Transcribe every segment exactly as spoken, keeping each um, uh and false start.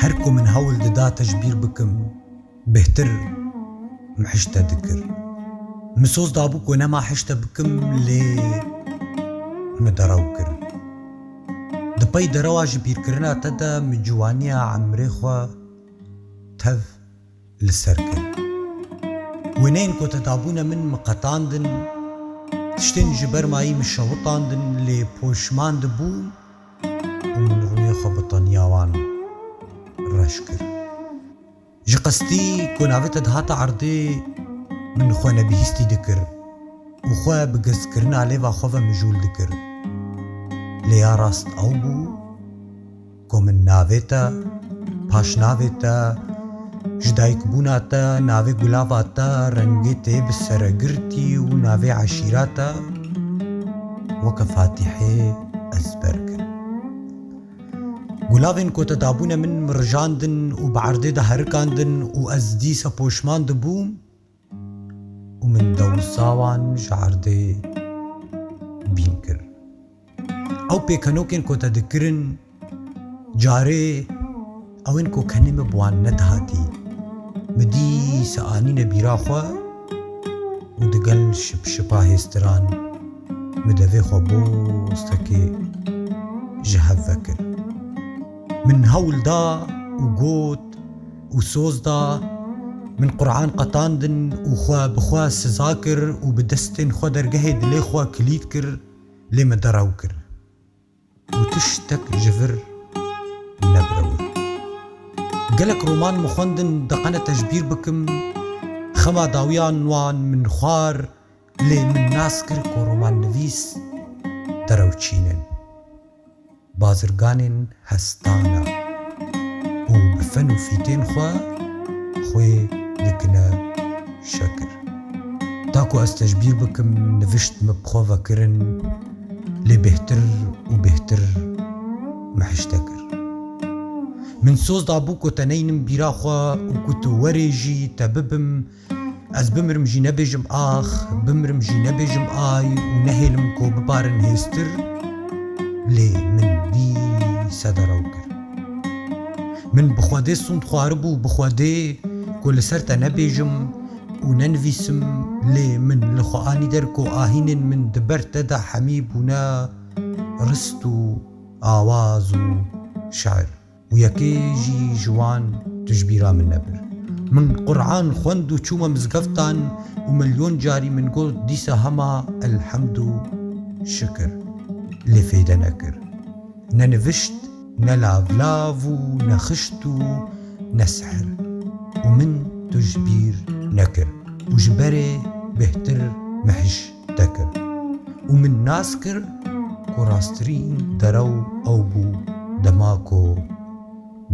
Her ku min hewl dida te ji bîr bikim, bêhtir min hişte dikir. Min soz dabû ku nema hişte bikim, lê min derew kir. Di pey derewa ji bîrkirina te de min ciwaniya emrê xwe tev li ser kir. Wêneyên ku te dabûne min, min qetandin, tiştên ji ber mayî min şewitandin, lê poşman dibûm û min rûyê xwe bi teniya wan reş kir. Ji qestî ku navê te dihate erdê, min xwe nebihîstî dikir û xwe bi gezkirina lêva xwe ve mijûl dikir. Lê ya rast ew bû ku min navê te, paşnavê te, ji dayikbûna te, navê gulava te, rengê te bi seregirtî û navê eşîra te weke fatîhê ezber kir. Gulavên ku te dabûne min, min rijandin û bi erdê de herikandin û ez dîsa poşman dibûm û min dewsa wan ji erdê bîn kir. Ew pêkenokên ku te dikirin, carê ew ên ku kenê min bi wan nedihatî, min dîsa anîne bîra xwe û digel şipşipa hêstiran min devê xwe bostekê ji hev vekir. Min hewl da û got û soz da, min Quran qetandin û xwe bi xwe siza kir û bi destên xwe dergehê dilê xwe kilît kir, lê min derew kir û tiştek ji vir nebirewir. Gelek roman min xwendin, diqene te ji bîr bikim, xema dawiyan wan min xwar, lê min nas kir ku romannivîs derewçîn in. Bazirganên hestana û bi fen û fîtên xwe xwê dikine şekir. Ta ku ez te ji bîr bikim, nivişt min bi xwe vekirin, lê bêhtir û bêhtir min hişte kir. Min soz dabû ku te neynim bîra xwe û ku tu werê jî te bibim, ez bimirim jî nebêjim ax, bimirim jî nebêjim ay û nehêlim ku bibarin hêstir, lê min dîsa derew kir. Min bi Xwedê sûnd xwaribû, bi Xwedê ku li ser te nebêjim û nenivîsim, lê min li xwe anî der ku ahînên min di ber te de hemî bûne rist û awaz û şeir. Û yekê jî ji wan tu ji bîra min nebir. Min Quran xwend û çûme mizgeftan û milyon carî min got dîsa hema elhemd û şikir. Lê feyde nekir. Ne nivişt, ne lavlav û ne xişt û ne sihir. Û min tu ji bîr nekir. Û ji berê bêhtir min hişt te kir. Û min nas kir ku rasttirîn derew ew bû dema ku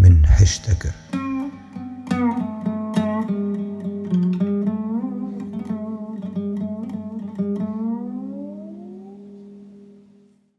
min hişt te kir.